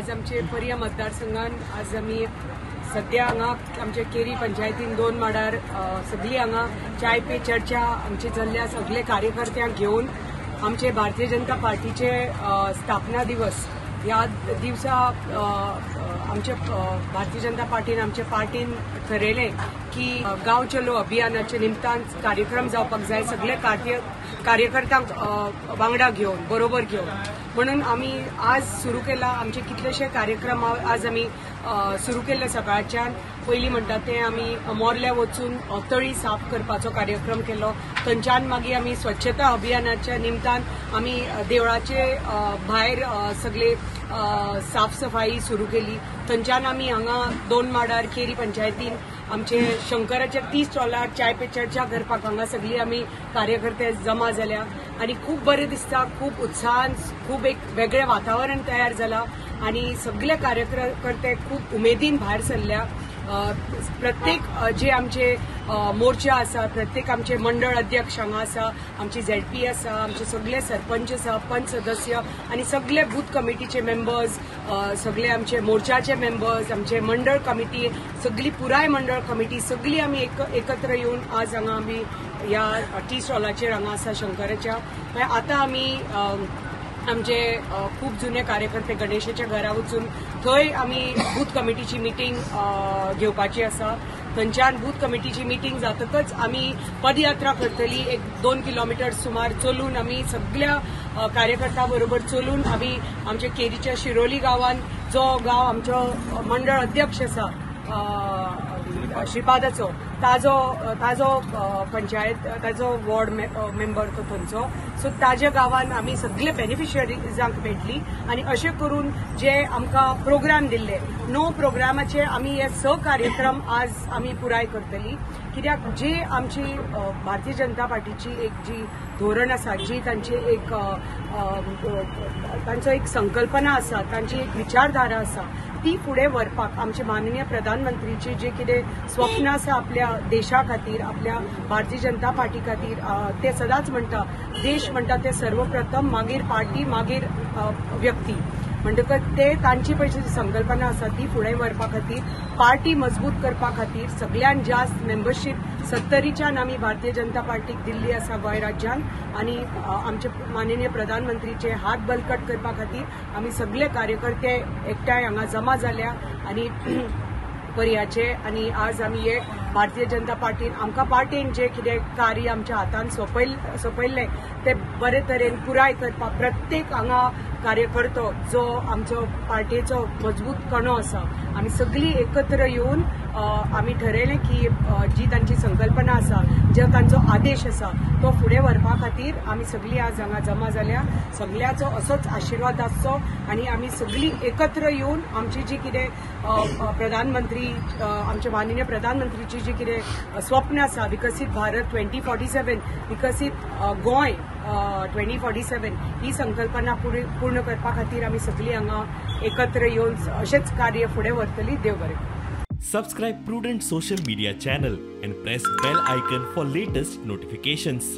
आज आमचे पर्या मतदारसंघान आज आमी सध्या हांगा आमचे केरी पंचायतीन दोन माडार सगळी हांगा चाय पे चर्चा आमची चल्ल्या. सगळे कार्यकर्त्यांक घेवन आमचे भारतीय जनता पार्टीचे स्थापना दिवस ह्या दिवसा आमचे भारतीय जनता पार्टीन आमचे पार्टीन ठरयलें की गांव चलो अभियानाचे निमतान कार्यक्रम जावपाक जाय, सगळे कार्यकर्त्यांक वांगडा घेवन बरोबर घेवन, म्हणून आमी आज सुरू केला. आमचे कितलेशे कार्यक्रम आज आमी सुरू केल्ले सकाळच्यान. पयलीं म्हणटा ते आमी मोर्ल्या वचून तळी साफ करपाचो कार्यक्रम केलो. थंयच्यान मागीर आमी स्वच्छता अभियानाच्या निमतान आमी देवळाचे भायर सगळे साफ सफाई सुरू केली. थंयच्यान आमी हांगा दोन माडार केरी पंचायतीन आमचे शंकराच्या 30 स्टॉलार चाय पे चर्चा करपाक हांगा सगळी आमी कार्यकर्ते जमा जाल्या आनी खूब बरें दिसता. खूब उत्साहान खूब एक वेगळें वातावरण तयार जाला आनी सगळे कार्यकर्ते खूब उमेदीन भायर सरल्या. प्रत्येक जे आमचे मोर्चा आसा, प्रत्येक आमचे मंडळ अध्यक्ष हांगा आसा, आमची झेडपी आसा, आमचे सगळे सरपंच आसा, पंच सदस्य आनी सगळे बूथ कमिटीचे मेंबर्स, सगळे आमचे मोर्चाचे मेंबर्स, आमचे मंडळ कमिटी, सगळी पुराय मंडळ कमिटी सगळी आमी एकत्र येवन आज हांगा आमी ह्या टी स्टॉलाचेर हांगा आसा शंकराच्या. आतां आमी आमचे खूब जुने कार्यकर्ते गणेशाच्या घरा वचून थंय आमी बूथ कमिटीची मिटींग घेवपाची आसा. थंयच्यान बूथ कमिटीची मिटींग जातकच आमी पदयात्रा करतली. एक 2 किलोमिटर सुमार चलून आमी सगळ्या कार्यकर्त्यां बरोबर चलून आमी आमच्या केरीच्या शिरोली गांवान जो गांव आमचो मंडळ अध्यक्ष आसा श्रीपादाचो, ताजो पंचायत ताजो वॉर्ड मेंबर तो थंयचो, सो ताज्या गांवान आमी सगळे बेनिफिशरीजांक मेळटली आनी अशें करून जे आमकां प्रोग्राम दिल्ले 9 प्रोग्रामाचे आमी हे 6 कार्यक्रम आज आमी पुराय करतली. कित्याक जी आमची भारतीय जनता पार्टीची एक जी धोरण आसा, जी तांची एक तांचो एक संकल्पना आसा, तांची एक विचारधारा आसा, ती फुडें व्हरपाक आमचे माननीय प्रधानमंत्रीची जे कितें स्वप्न आसा आपल्या देशा खातीर, आपल्या भारतीय जनता पार्टी खातीर, ते सदांच म्हणटा देश म्हणटा ते सर्वप्रथम, मागीर पार्टी, मागीर व्यक्ती. म्हणटकच ते तांची पळय जी संकल्पना आसा ती फुडें व्हरपा खातीर, पार्टी मजबूत करपा खातीर सगळ्यान जास्त मेंबरशीप 70च्यान आमी भारतीय जनता पार्टीक दिल्ली आसा गोंय राज्यान आनी आमचे माननीय प्रधानमंत्रीचे हात बलकट करपा खातीर आमी सगळे कार्यकर्ते एकठांय हांगा जमा जाल्या आनी पर्याचे. आनी आज आमी हे भारतीय जनता पार्टीन आमकां पार्टीन जे कितें कार्य आमच्या हातान सोंपयल्लें ते बरे तरेन पुराय करपाक प्रत्येक हांगा कार्यकर्तो जो आमचो पार्टीचो मजबूत कणो आसा, आमी सगळीं एकत्र येवन आमी ठरयलें की जी तांची संकल्पना आसा, जो तांचो आदेश आसा तो फुडें व्हरपा खातीर आमी सगळीं आज हांगा जमा जाल्या. सगळ्याचो असोच आशिर्वाद आसचो आनी आमी सगळीं एकत्र येवन आमची जी कितें प्रधानमंत्री आमचे माननीय प्रधानमंत्रीची जी कितें स्वप्न आसा, विकसीत भारत 2047, विकसीत गोंय 2047 ही संकल्पना पूर्ण करपा खातीर आमी सगळीं हांगा एकत्र येवन अशेंच कार्य फुडें व्हरतली. देव बरें. Subscribe Prudent Social Media channel and press bell icon for latest notifications.